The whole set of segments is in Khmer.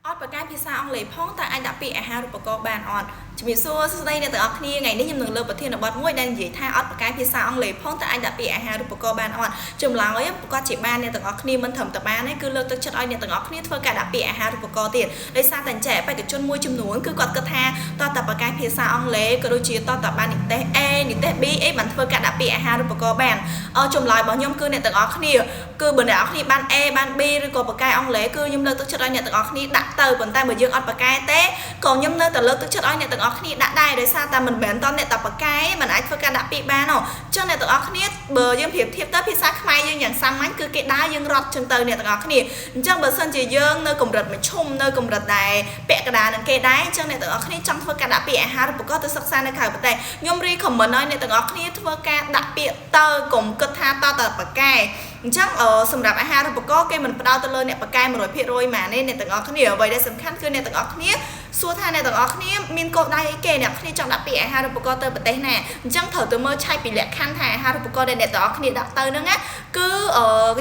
អត់ប្រកែភាសាអង់គ្លេសផងតើអាចដាក់ពាក្យអាហារូបករណ៍បានអត់ជំរាបសួរសួស្តីអ្នកទាំងអស់គ្នាថ្ងៃនេះខ្ញុំនឹងលើកប្រធានបទមួយដែលនិយាយថាអត់ប្រកែភាសាអង់គ្លេសផងតើអាចដាក់ពាក្យអាហារូបករណ៍បានអត់ចម្លើយប្រកាសជាបានអ្នកទាំងអស់គ្នាមិនត្រឹមតែបានទេគឺលើកទឹកចិត្តឲ្យអ្នកទាំងអស់គ្នាធ្វើការដាក់ពាក្យអាហារូបករណ៍ទៀតដោយសារតែចែបេក្ខជនមួយចំនួនគឺគាត់គិតថាតើតើប្រកែភាសាអង់គ្លេសក៏ដូចជាតើតើបាននិទេស A និទេស B អីបានធ្វើការដាក់ពាក្យអាហារូបករណ៍បានចម្លើយរបស់ខ្ញុំគឺអ្នកទាំងអស់គ្នាគឺបើអ្នកទាំងអស់គ្នាបាន A បាន B ឬក៏ប្រកែអង់គ្លេសគឺខ្ញុំលើកទឹកចិត្តឲ្យអ្នកទាំងអស់គ្នាដាក់ទៅប៉ុន្តែបើយើងអត់ប្រកែទេក៏ខ្ញុំនៅតែលើកទឹកចិត្តឲ្យអ្នកទាំងអស់គ្នាដាក់ដែរដោយសារតែមិនមែនតអ្នកតែប្រកែមិនអាចធ្វើការដាក់ពាក្យបានហ៎ចឹងអ្នកទាំងអស់គ្នាបើយើងប្រៀបធៀបទៅភាសាខ្មែរយើងយ៉ាងសាមញ្ញគឺគេដើរយើងរត់ចឹងទៅអ្នកទាំងអស់គ្នាអញ្ចឹងបើសិនជាយើងនៅកម្រិតមធ្យមនៅកម្រិតដែរពាក់កណ្ដាលនឹងគេដែរអញ្ចឹងអ្នកទាំងអស់គ្នាចង់ធ្វើការដាក់ពាក្យអាហារូបករណ៍ទៅសិក្សានៅក្រៅប្រទេសខ្ញុំ recommend ឲ្យអ្នកទាំងអស់គ្នាធ្វើការដាក់ពាក្យទៅកុំគិតថាតតប្រកែអញ្ចឹងសម្រាប់អាហារូបករណ៍គេមិនផ្ដោតទៅលើអ្នកប្រកែ100%ហ្មងទេអ្នកទាំងអស់គ្នាអ្វីដែលសំខាន់គឺអ្នកទាំងអស់គ្នាសួរថាអ្នកទាំងអស់គ្នាមានគោលដៅអីគេអ្នកគ្នាចង់ដាក់ពាក្យអាហារូបករណ៍ទៅប្រទេសណាអញ្ចឹងត្រូវទៅមើលឆែកពីលក្ខខណ្ឌថាអាហារូបករណ៍ដែលអ្នកទាំងអស់គ្នាដាក់ទៅហ្នឹងណាគឺ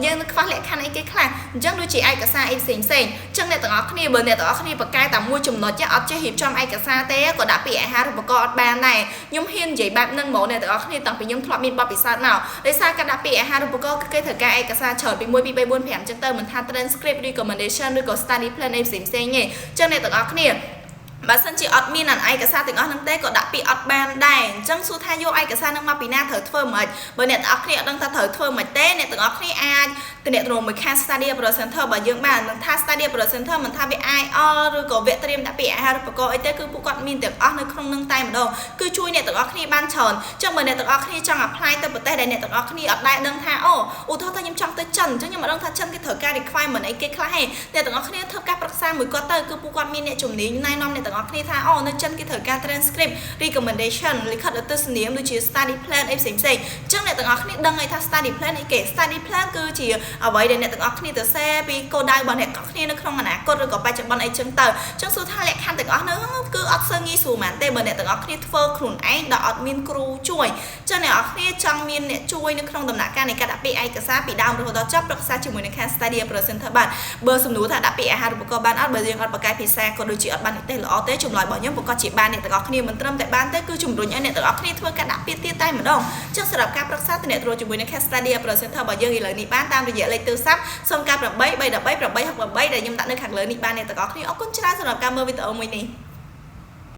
យើងខ្វះលក្ខខណ្ឌអីគេខ្លះអញ្ចឹងដូចជាឯកសារអីផ្សេងផ្សេងអញ្ចឹងអ្នកទាំងអស់គ្នាបើអ្នកទាំងអស់គ្នាប្រកែតែមួយចំណុចអត់ចេះរៀបចំឯកសារទេក៏ដាក់ពាក្យអាហារូបករណ៍អត់បានដែរខ្ញុំហ៊ាននិយាយបែបហ្នឹងហ្មងអ្នកទាំងអស់គ្នាតាំងពីខ្ញុំធ្លាប់មានបទពិសោធន៍មកដោយសារការដាក់ពាក្យអាហារូបករណ៍គឺគេត្រូវការឯកសារច្រើនពី1 2 3 4 5អញ្ចឹងទៅមិនថា transcript, recommendation ឬក៏ study plan អីផ្សេងផ្សេងទេអញ្ចឹងអ្នកទាំងអស់គ្នាបើសិនជាអត់មានអាឯកសារទាំងអស់ហ្នឹងទេក៏ដាក់ពាក្យអត់បានដែរអញ្ចឹងសួរថាយកឯកសារហ្នឹងមកពីណាត្រូវធ្វើម៉េចបើអ្នកទាំងអស់គ្នាអត់ដឹងថាត្រូវធ្វើម៉េចទេអ្នកទាំងអស់គ្នាអាចទំនាក់ទំនងមួយខាង Study Abroad Center បើយើងបានមិនថា Study Abroad Center មិនថាវា IELTS ឬក៏វគ្គត្រៀមដាក់ពាក្យអាហារូបករណ៍អីទេគឺពួកគាត់មានទាំងអស់នៅក្នុងនឹងតែម្ដងគឺជួយអ្នកទាំងអស់គ្នាបានច្រើនអញ្ចឹងបើអ្នកទាំងអស់គ្នាចង់ apply ទៅប្រទេសដែលអ្នកទាំងអស់គ្នាអត់ដែលដឹងថាអូឧទាហរណ៍ថាខ្ញុំចង់ទៅចិនអញ្ចឹងខ្ញុំអត់ដឹងថាចិនគេត្រូវការ requirement អីគេខ្លះទេអ្នកទាំងអស់គ្នាធ្វើការប្រឹក្សាមួយគាត់ទៅគឺពួកគាត់មានអ្នកជំនាញណែនាំអ្នកទាំងអស់គ្នាថាអូនៅចិនគេត្រូវការ transcript, recommendation លិខិតឧទ្ទិសនាមដូចជា study plan អីផ្សេងផ្សេងអញ្ចឹងអ្នកទាំងអស់គ្នាដឹងអីថា study plan អីគេ study plan គឺជាអ្វីដែលអ្នកទាំងអស់គ្នាទៅសេពីគោលដៅរបស់អ្នកទាំងអស់គ្នានៅក្នុងអនាគតឬក៏បច្ចុប្បន្នអីចឹងទៅអញ្ចឹងសួរថាលក្ខខណ្ឌទាំងអស់ហ្នឹងគឺអត់សូវងាយស្រួលហ្មងទេបើអ្នកទាំងអស់គ្នាធ្វើខ្លួនឯងដោយអត់មានគ្រូជួយអញ្ចឹងអ្នកទាំងអស់គ្នាចង់មានអ្នកជួយនៅក្នុងដំណាក់កាលនៃការដាក់ពាក្យឯកសារពីដើមរហូតដល់ចប់ប្រឹក្សាជាមួយនឹងខាង Study Abroad Center បានបើសំណួរថាដាក់ពាក្យអាហារូបករណ៍បានអត់បើយើងអត់ប្រកែកភាសាក៏ដូចជាអត់បាននិទេសល្អទេចម្លើយរបស់ខ្ញុំប្រកាសជាបានអ្នកទាំងអស់គ្នាមិនត្រឹមតែបានទេគឺជំរុញឲ្យអ្នកទាំងអស់គ្នាធ្វើការដាក់ពាក្យទៀតតែម្ដងចុះសម្រាប់ការប្រឹក្សាទំនាក់ទំនងជាមួយនឹង Study Abroad Center របស់យើងឥឡូវនេះបានតាមរយៈលេខទូរស័ព្ទ098 313 868ដែលខ្ញុំដាក់នៅខាងលើនេះបានអ្នកទាំងអស់គ្នាអរគុណច្រើនសម្រាប់ការមើលវីដេអូមួយនេះ។